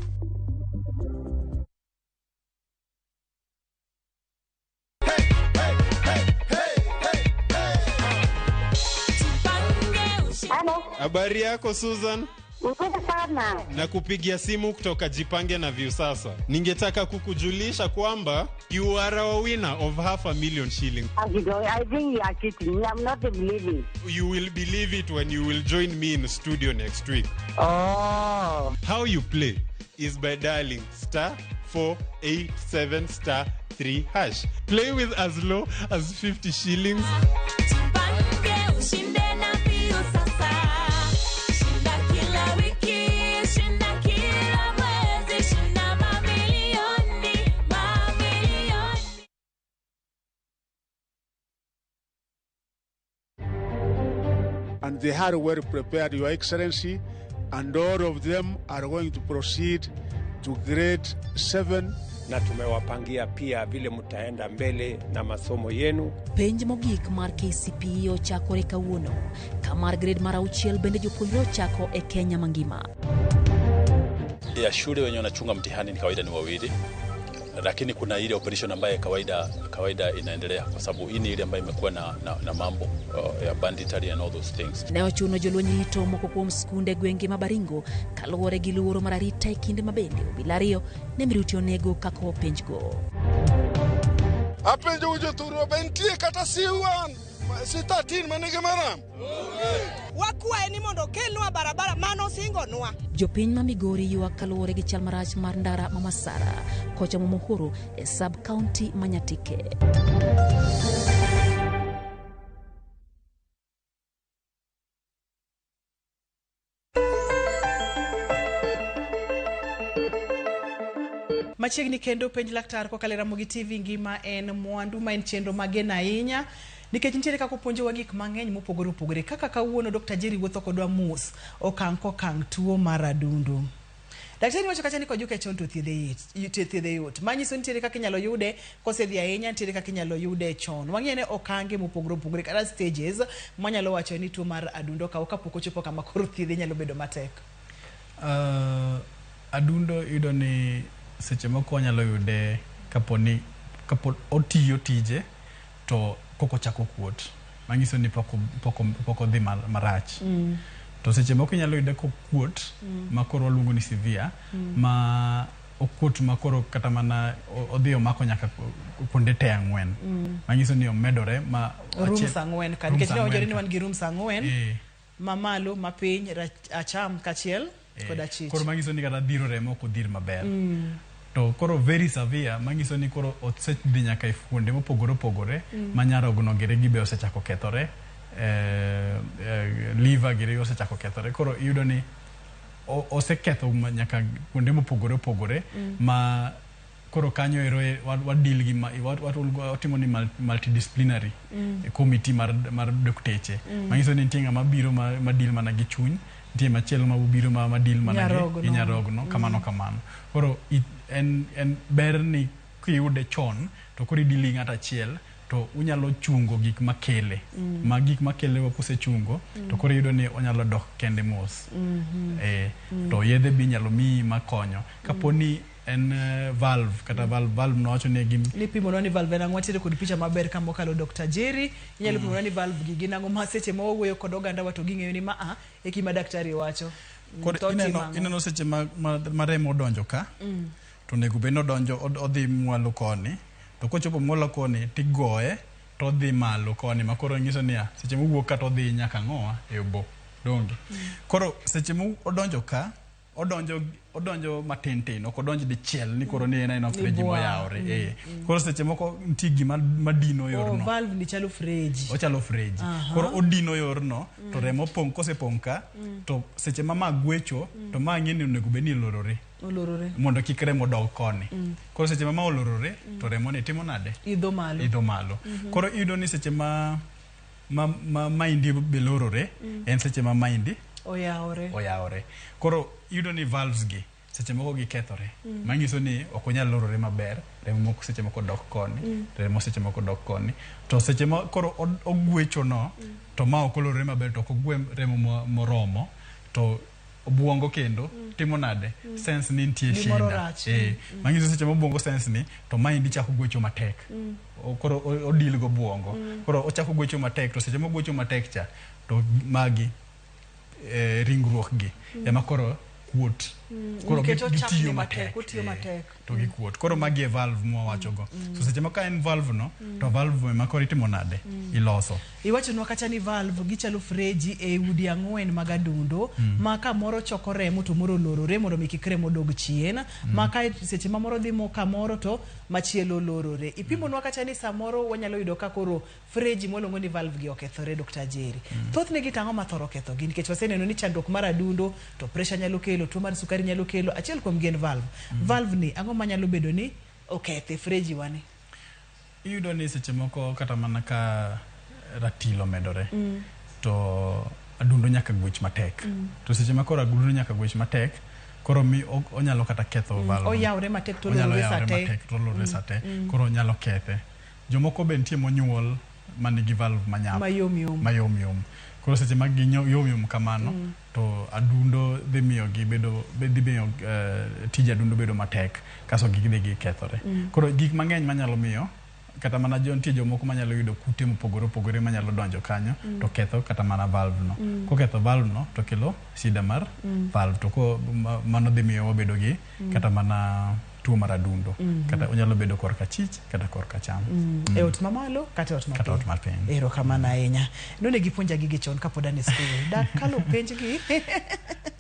Halo, Habari yako Susan? nzuri sana. Nakupigia simu kutoka Jipange na Viusasa. Ningetaka kukujulisha kwamba you are our winner of 500,000 shillings. I think you are cheating. I'm not believing. You will believe it when you will join me in studio next week. Oh. How you play is by dialing star 487 star 3 hash. Play with as low as 50 shillings. Jipange ushinde na Viusasa. Shinda kila wiki, shinda kila mwezi, shinda mamilioni, mamilioni. And they are well prepared, Your Excellency, and all of them are going to proceed to grade 7. Na tumewapangia pia vile mtaenda mbele na masomo yenu. Penj mogik mar KCPE ochakore kawuono, ka mar grade mar auchiel bende jopuonjre ochako e Kenya mangima. Ya shule wenye wanachunga mtihani ni kawaida ni wawili, lakini kuna ile operation ambayo kawaida inaendelea, kwa sababu hii ni ile ambayo imekuwa na mambo ya banditry and all those things. Ne ochuno jolweny rito moko kuom skunde e gwenge ma Baringo kaluwore gi luoro mar arita e kinde ma bende obila ariyo ne miruti onego kako penjgo. Apenjo jothurwa be nitie kata C1 C13 manigi maram? Wakwaye ni mondo okelnwa barabara manosingonwa. Jopiny ma Migori ywak kaluwore gi chal marach mar ndara ma Masara kochomo Muhuru e sub county ma Nyatike. Machiegni kendo penj laktar kokalo e Ramogi TV ngima en mwandu ma en chenro mageno ahinya nikech nitiere kaka opuonjowa gik mang'eny mopogore opogore kaka kawuono Dr. Jerry wuotho kodwa mos okang' kokang' tuo mar adundo. Daktari wacho kacha ni kojuke chon to thiedhe yot, thiedhe yot. Manyiso nitiere kaka inyalo yude kosedhi ahinya, nitiere kaka inyalo yude chon. Wang'e ne okange mopogore opogore kata stages mwanyalo wacho ni tuo mar adundo kawo kapok ochopo kama koro thiedhe nyalo bedo matek. Adundo iyudo ni seche moko wanyalo yude kaponi kapo otiyo tije to kok ochako kuot, manyiso ni pok odhi marach. To seche moko inyalo yude kokuot ma koro waluongo ni severe, ma okuot ma koro kata mana odhi omako nyaka kuonde te ang'wen. Manyiso ni omedore ma Rooms ang'wen ka, rooms nikech ne wawinjore ang'wen ni ka. wan gi rooms ang'wen, mamalo, mapiny, acham kachiel kod achich. Koro manyiso ni kata dhiro remo ok odhir maber. To koro very severe manyiso ni koro osedhi nyaka e fuonde mopogore opogore, ma nyarogno giri gi be osechako kethore, liver giri osechako kethore. Koro iyudo ni oseketho nyaka kuonde mopogore opogore, ma koro kanyo ero wa deal gi watimo ni multidisciplinary committee mar dokteche. Manyiso ni nitie ng'ama biro ma deal mana gi chuny, nitie machielo ma biro ma deal mana gi Nyarogno. gi nyarogno, kamano kamano. Koro en ber ni kiyude chon to koro idili gi ng'ato achiel to unyalo chungo gik makele. Ma gik makele go kusechungo, to koro iyudo ni onyalo dok kende mos. To yedhe be inyalo miyi makonyo. Kapo ni en valve kata valve nowacho ni gin Nipimonwa ni valve en ang'o, wantiere kod picha maber ka mokalo Dr. Jerry. Inyalo pimonwa ni valve gi gin ang'o ma seche ma wawuoyo kod oganda wa to ging'eyo ni ma a e gima daktari wacho. Koro To otimo ang'o? ineno seche ma remo odonjo ka, to onego bed ni odonjo odhi mwalo koni, to kochopo mwalo koni tigoye to odhi malo koni, ma koro nyiso niya seche mowuok ka to odhi nyaka ang'owa e obo donge. Koro seche mo odonjo ka, odonjo matin tin, ok odonj dichiel ni koro ni en aena freji Ni bwa. moyawore. Koro seche moko nitie gima madino yorno. Valve ni chalo freji. Ochalo freji. Koro odino yorno, to remo pong', kosepong' ka, to seche ma ma gwecho, to ma ng'e ni onego bed ni olorore. Olorore. Mondo kik remo dog koni. Koro seche ma ma olorore, to remo ni timo nade? Idho malo. Idho malo. Koro iyudo ni seche ma maindi be lorore, en seche ma maindi oyawore. Oyawore. Koro iyudo ni valves gi seche moko gikethore. Manyiso ni ok onyal lorore maber, remo moko seche moko dok koni, remo seche moko dok koni. To seche ma koro ogwecho no, to ma ok olorore maber, to ok ogwe remo moromo, to obwongo kendo timo nade? Sense ni nitie Gimoro shida. rach. Manyiso seche ma obwongo sense ni, to maendi chako gwecho matek. Koro odil go obwongo. Koro ochako gwecho matek, to seche mogwecho matek cha, to magi ringruok gi ema koro kuot. Koro Nikech ochakni gitiyo matek, matek, otiyo matek. To gikuot. Koro magi e valve mwawachogo. So seche ma ka en valve no, to valve ema koro itimo nade? Iloso. Iwachonwa kacha ni valve gichalo freji e udi ang'wen mag adundo, ma kamoro choko remo to moro olorore mondo mi kik remo dog chien, ma ka seche ma moro dhi mo kamoro to machielo olorore. Ipimonwa kacha ni samoro wanyalo yudo ka koro freji mwaluongo ni valve gi okethore, Dr. Jerry. Thothne gi tang'o mathoro kethogi? Nikech waseneno ni chandruok mar adundo to pressure nyalo kelo, tuo mar sukari nyalo kelo, achiel kuom gi en valve. Valve ni ang'o manyalo bedo ni okethe freji wani? Iyudo ni seche moko kata mana ka ratil omedore, to adundo nyaka gwech matek. To seche ma koro adundo nyaka gwech matek, koro mi onyalo kata ketho valve. Oyawre matek to Onyalo olorore sa yawre te. matek to olorore sa te. Koro onyalo kethe. Jomoko be nitie monyuol manigi valve manyap. Mayom yom. Mayom yom. Koro seche ma giyom yom kamano, to adundo dhi miyo gi bedo, dhi miyo, tij adundo bedo matek, kaso gidhi gikethore. Koro gik mang'eny manyalo miyo, kata mana nitie jomoko manyalo yudo kute mopogore opogore manyalo donjo kanyo, to ketho kata mana valve no. Koketho valve no, to kelo shida mar valve, to mano dhi miyo wabedo gi kata mana tuo mar adundo. Kata onyalo bedo korka chich kata korka cham. E ot mamalo kata e ot Kata ot mapiny. mapiny. Erokamano ahinya. Nonego ipuonja gigi chon kapod an e skul. Dakalo penj gi.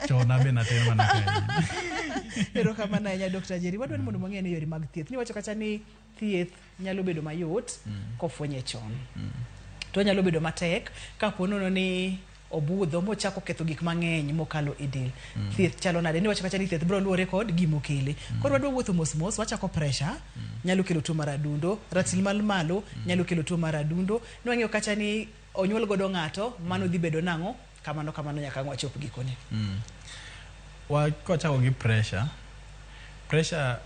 Chon abe natin mana ka in. Erokamano ahinya Dr. Jerry. Wadwa ni mondo wang'e ni yore mag thieth. Niwacho kacha ni thieth nyalo bedo mayot kofwenye chon. To onyalo bedo matek kapo nono ni obudho mochako ketho gik mang'eny mokalo e del. Thieth chalo nade? Niwacho kacha ni thieth biro luwore kod gimokele. Koro wadwa wuotho mos mos, wachako pressure, nyalo kelo tuo mar adundo, ratil mar malo nyalo kelo tuo mar adundo. Nwang'eyo kacha ni onyuol godo ng'ato, mano dhi bedo nang'o? Kamano kamano nyaka ang' wachop gikone. Kwachako gi pressure, pressure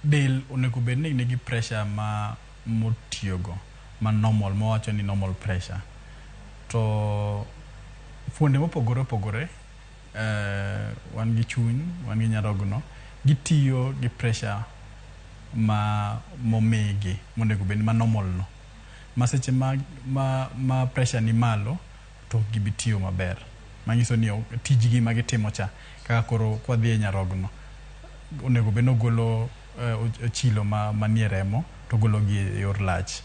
del onego bed ni nigi pressure ma motiyogo ma normal, mawacho ni normal pressure. To fuonde mopogore opogore, wan gi chuny, wan gi nyarogno, gitiyo gi pressure ma momigi monego bed ma normal no. Ma seche ma pressure ni malo to ok gibi tiyo maber. Manyiso ni tijgi ma gitimo cha, kaka koro kwadhi e nyarogno, onego bed ni ogolo chilo manie remo to ogolo gi e yor lach.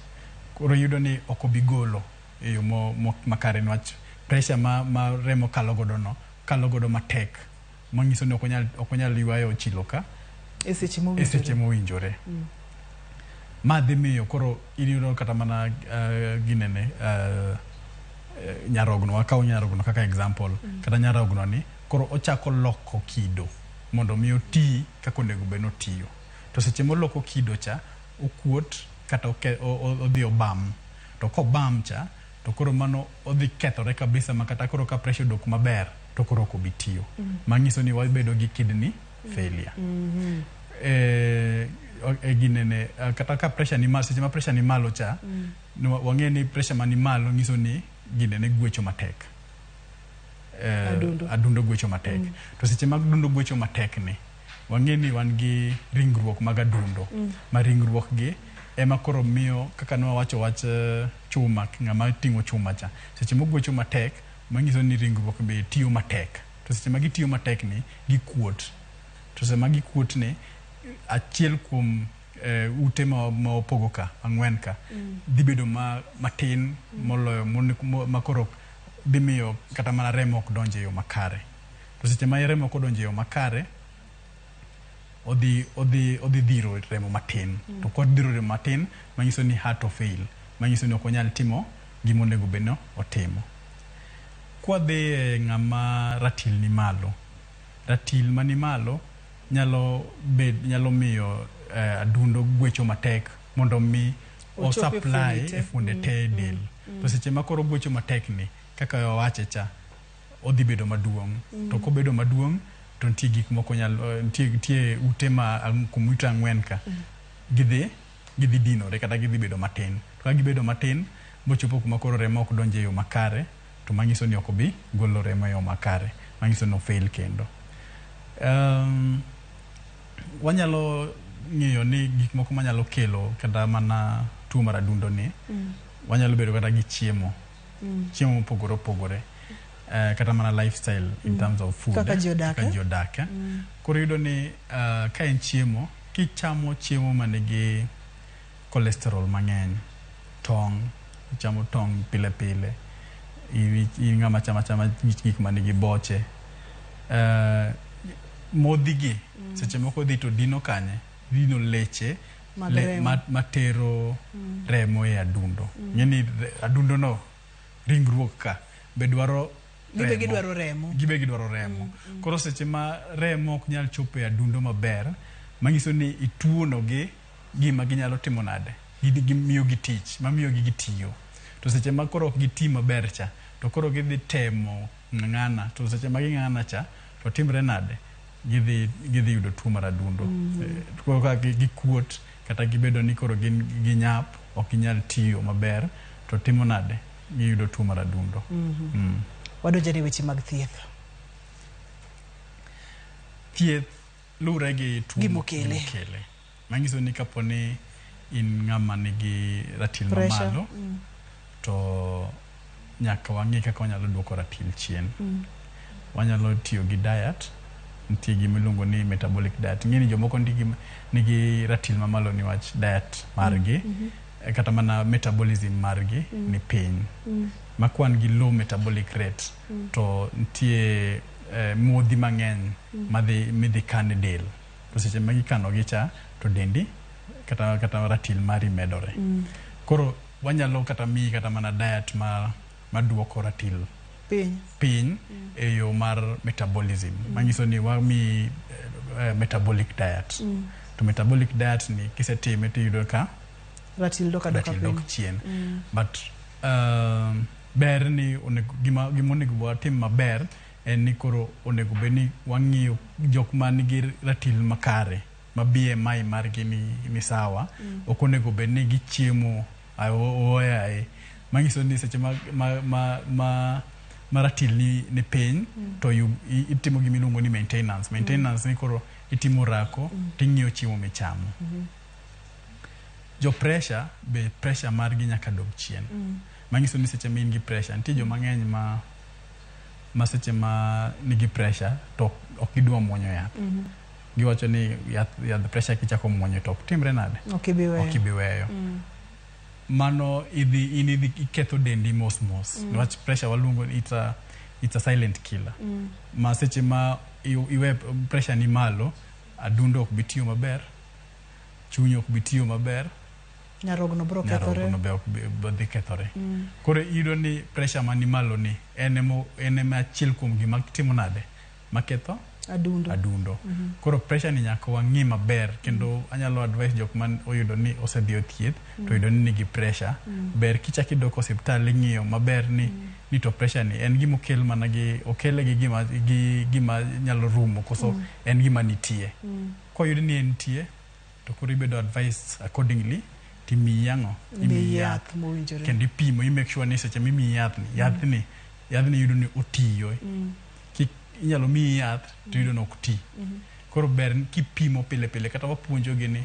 Koro iyudo ni ok obi golo e yo makare niwach pressure ma remo kalo godo no, kalo godo matek. Manyiso ni ok onyal ywayo chilo ka e seche e mowinjore. seche mowinjore. Ma dhi miyo koro iyudo kata mana ginene nyarogno, wakaw nyarogno kaka example. Kata nyarogno ni koro ochako loko kido mondo mi oti kaka onego bed ni otiyo. To seche moloko kido cha, okuot kata odhi obam. To kobam cha, to koro mano odhi kethore kabisa ma kata koro ka pressure odok maber, to koro ok obi tiyo. Manyiso ni wabedo gi kidney failure. Ginene, kata ka pressure ni malo, seche ma pressure ni malo cha, wang'e ni pressure mani malo nyiso ni ginene gwecho matek. Adundo. Adundo gwecho matek. To seche ma adundo gwecho matek ni, wang'e ni wan gi ringruok mag adundo. Ma ringruok gi ema koro miyo kaka ne wawacho wach chuma, ng'ama ting'o chuma cha. Seche mogwecho matek, manyiso ni ringruok be tiyo matek. To seche ma gitiyo matek ni, gikuot. To seche ma gikuot ni, achiel kuom ute ma opogo ka, ang'wen ka, dhi bedo matin moloyo ma koro dhi miyo kata mana remo ok donj e yo makare. To seche ma remo ok odonjo e yo makare, odhi dhiro remo matin. To kodhiro remo matin, manyiso ni heart ofail, manyiso ni ok onyal timo gima onego bed ni otimo. Kwadhi e ng'ama ratil ni malo, ratil mani malo nyalo miyo adundo gwecho matek mondo mi Ochop e o supply fuonde te. e fuonde te e del. To seche ma koro gwecho matek ni, kaka wawache cha, odhi bedo maduong'. To kobedo maduong', to nitie gik moko nyalo, nitie ute ma ute ang'wen ka, gidhi dinore kata gidhi bedo matin. To ka gibedo matin, mochopo kuma koro remo ok donj e yo makare, to manyiso ni ok obi golo remo e yo makare, manyiso ni ofail kendo. Wanyalo ng'iyo ni gik moko manyalo kelo kata mana tuo mar adundo ni, wanyalo bedo kata gi chiemo. Chiemo mopogore opogore. Kata mana lifestyle in terms of food. Kaka ji odak, Kaka eh? ji odak, eh? Koro iyudo ni ka en chiemo, kichamo chiemo manigi cholesterol mang'eny, tong', ichamo tong' pile pile, in ng'ama chamo achama gik manigi boche. Modhi gi, seche moko dhi to dino kanye? Dino leche Mag remo. matero remo e adundo. Ng'eni adundo no, ringruok ka, be dwaro Gibe remo. gidwaro remo. Gibe gidwaro remo. Koro seche ma remo ok nyal chopo e adundo maber, manyiso ni ituono gi gima ginyalo timo nade? Gimiyo gi tich, mamiyo gi gitiyo. To seche ma koro ok giti maber cha, to koro gidhi temo ng'ang'ana. To seche ma ging'ang'ana cha, to timre nade? Gidhi yudo tuo mar adundo. Koro ka gikuot, kata gibedo ni koro gin ginyap, ok ginyal tiyo maber, to timo nade? Giyudo tuo mar adundo. Wadonjo e weche mag thieth. Thieth luwre gi tuo Gimokele. gimokele. Manyiso ni kapo ni in ng'ama nigi ratil Pressure. mamalo, to nyaka wang'i kaka wanyalo duoko ratil chien. Wanyalo tiyo gi diet, nitie gima iluongo ni metabolic diet. Ing'e ni jomoko nigi ratil mamalo niwach diet margi, kata mana metabolism margi ni piny. Ma kwan gi low metabolic rate, to nitie modhi mang'eny midhi kan e del. To seche ma gikano gi cha, to dendi kata ratil mari medore. Koro wanyalo kata miyi kata mana diet maduoko ratil Piny. piny e yo mar metabolism. Manyiso ni wamiyi metabolic diet. To metabolic diet ni kisetime tiyudo ka Ratil dok adoka ratil piny. dok chien. But ber ni gima onego watim maber en ni koro onego bed ni wang'iyo jok man gi ratil makare ma BMI margi ni sawa. Ok onego bed ni gichiemo oyaye, manyiso ni seche ma ratil ni piny to itimo gima iluongo ni maintenance. Maintenance ni koro itimo orako ting'iyo chiemo michamo. Jo pressure be, pressure margi nyaka dog chien. Manyiso ni seche ma in gi pressure, nitie joma ng'eny ma seche ma nigi pressure to ok gidwa muonyo yath. Giwacho ni yath pressure kichako muonyo to ok timre nade? Ok ibi weyo. Ok ibi weyo. Mano idhi in idhi iketho dendi mos mos. Niwach pressure waluongo ni it's a silent killer. Ma seche ma iwe pressure ni malo, adundo ok bi tiyo maber, chuny ok bi tiyo maber, nyarogno biro kethore. Nyarogno be ok bi dhi kethore. Koro iyudo ni pressure mani malo ni en ema achiel kuom gima timo nade maketho adundo. Adundo. Koro pressure ni nyaka wang'i maber kendo anyalo advise jok man oyudo ni osedhi e thieth to oyudo ni nigi pressure. Ber kichako idok osiptal, ing'iyo maber ni to pressure ni en gima okel mana gi okele gi gima nyalo rumo koso en gima nitie. Koyud ni entie to koro ibedo advised accordingly, timiyi ang'o? Imiyi yath mowinjore. Kendo ipimo, i make sure ni seche mimiyi yathni iyudo ni otiyo. Kik inyalo miyi yath to iyudo ni ok ti. Koro ber kipimo pile pile. Kata wapuonjogi ni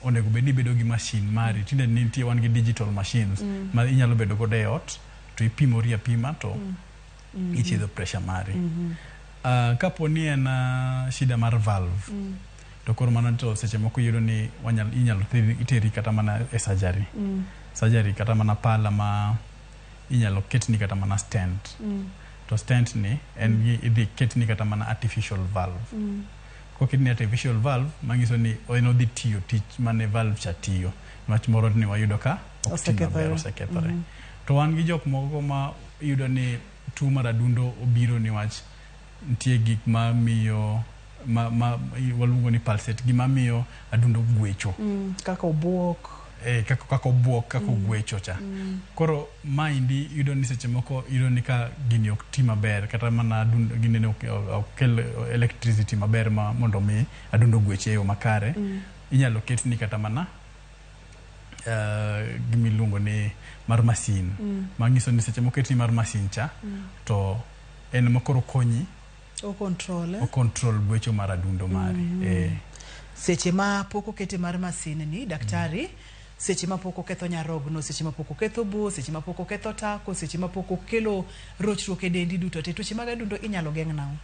onego bed ni ibedo gi machine mari. Tinde nitie, wan gi digital machines ma inyalo bedo godo e ot to ipimori apima to ithiedho pressure mari. Kapo ni en shida mar valve to koro mano to seche moko iyudo ni inyalo iteri kata mana e surgery. Surgery kata mana pala ma inyalo ketni kata mana stent. To stent ni en gi idhi ketni kata mana artificial valve. Koketni artificial valve, manyiso ni en odhi tiyo tich mane valve cha tiyo, niwach moro ni wayudo ka ok ti maber. Osekethore. Osekethore. To wan gi jok moko ma iyudo ni tuo mar adundo obiro niwach nitie gik ma miyo ma waluongo ni pulsate, gima miyo adundo gwecho. Kaka obuok. Kaka obuok, kaka ogwecho cha. Koro maendi iyudo ni seche moko iyudo ni ka gini ok ti maber, kata mana adundo gini ok kel electricity maber ma mondo mi adundo ogwech e yo makare. Inyalo ketni kata mana gimiluongo ni mar masin. Manyiso ni seche moketni mar masin cha to en ma koro konyi O control, eh? O control gwecho mar adundo mari. Seche ma pok okete mar masin ni, daktari, seche ma pok oketho nyarogno, seche ma pok oketho bo, seche ma pok oketho tako, seche ma pok okelo rochruok e dendi duto te, tuoche mag adundo inyalo geng' nang'o?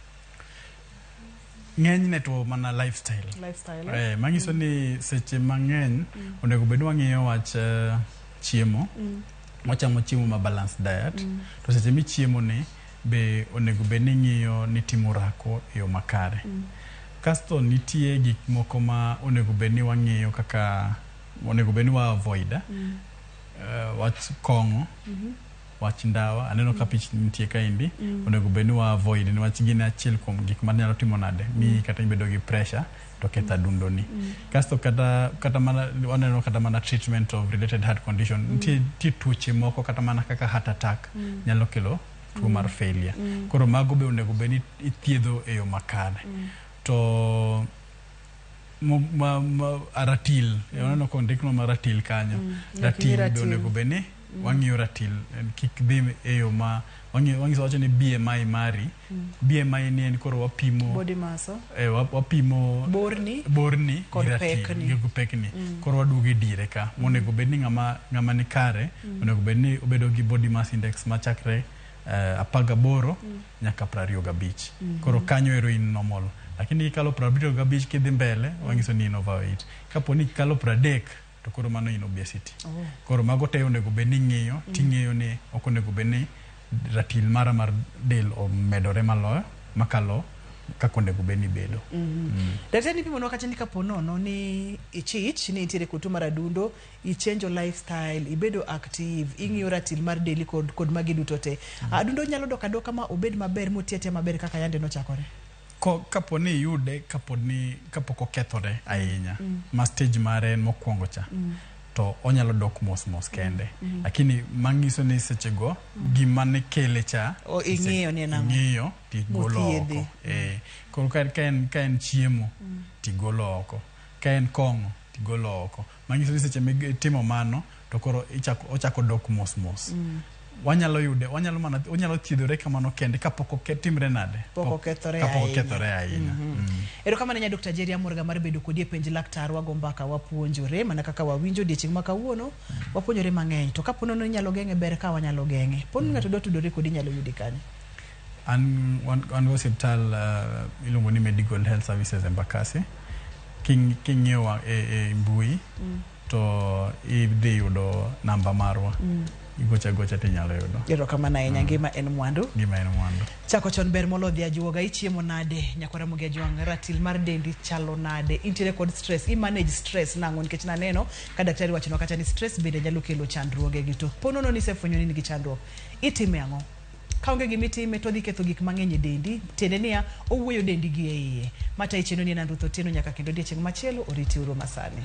Ng'enyne to mana lifestyle. Lifestyle, eh? Manyiso ni seche mang'eny onego bed ni wang'iyo wach chiemo. Wachamo chiemo ma balanced diet. To seche michiemo ni be onego bed ni ing'iyo ni timo orako e yo makare. Kasto nitie gik moko ma onego bed ni wang'iyo kaka onego bed ni wa avoid. Wach kong'o, wach ndawa, aneno ka pichni nitie kaendi. Onego bed ni wa avoid niwach gin achiel kuom gik manyalo timo nade miyi kata ibedo gi pressure to ketho adundo ni. Kasto kata mana waneno kata mana treatment of related heart condition. Nitie tuoche moko kata mana kaka heart attack nyalo kelo tuo mar failure. Koro mago be onego bed ni ithiedho e yo makare. To ma ratil, waneno kondiknwa ma ratil kanyo. Nyaka ing'i Ratil be ratil. Onego bed ni wang'iyo ratil kik dhi e yo ma wang'iso wacho ni BMI mari. BMI ni en koro wapimo Body mass, oh? Wapimo Borni borni kod gi ratil, pekni. Gi pekni. Koro waduogo e diere ka. Monego bed ni ng'ama ni kare, onego bed ni obedo gi body mass index machakre 18 nyaka 25. Koro kanyo ero in normal. Lakini kikalo 25 kidhi mbele, wanyiso ni in overweight. Kapo ni ikalo 30 to koro mano in obesity. Oh. Koro mago te onego bed ni ing'iyo, ting'iyo ni ok onego bed ni ratil mara mar del omedore maloyo makalo kaka onego bed ni bedo. Daktari, nipimonwa kacha ni kapo nono ni ichich ni intiere kod tuo mar adundo, ichenjo lifestyle, ibedo active, ing'iyo ratil mar deli kod magi duto te, adundo nyalo dok adoka ma obed maber moti atiya maber kaka yande nochakore? Kapo ni iyude kapo ni kapok okethore ahinya ma stage mare en mokwongo cha. to onyalo dok mos mos kende. Lakini manyiso ni sechego gima ne kele cha O, ing'iyo ni en ang'o. Ing'iyo tigolo Mothiedhi. oko. Koro ka en chiemo tigolo oko, ka en kong'o tigolo oko, manyiso ni seche mitimo mano to koro ochako dok mos mos. Wanyalo yude, wanyalo mana wanyalo thiedhore kamano kende kapok otimre nade. Pok okethore kapok ahinya. Okethore ahinya. Erokamano nya Dr. Jerry Amorga mar bedo kodi e Penj Laktar. Wago mbaka, wapuonjore mana kaka wawinjo odiechieng' ma kawuono, wapuonjore mang'eny. To kapo nono inyalo geng'e, ber ka wanyalo geng'e. Po ni ng'ato dwa tudore kodi, inyalo yudi kanye? An go osiptal iluongo ni Medical Health Services Embakasi. King'iyowa e mbui to idhi yudo namba marwa. Igocho agocha tinyalo yudo. Erokamano ahinya. Ngima en mwandu. Ngima en mwandu. Chako chon ber molo dhi ajuoga. Ichiemo nade, nyakwara Ramogi Ajwang'? Ratil mar dendi chalo nade? Intiere kod stress? I manage stress nang'o? Nikech naneno ka daktari wachonwa kacha ni stress bende nyalo kelo chandruoge gi. To po nono ni isefwenyo ni in gi chandruok, itime ang'o? Kaonge gimitime to odhi ketho gik mang'eny e dendi, tiende niya owuoyo dendi gi e iye. Matayi chenro ni en an Ruth Otieno, nyaka kendo odiechieng' machielo, oriti uru masani.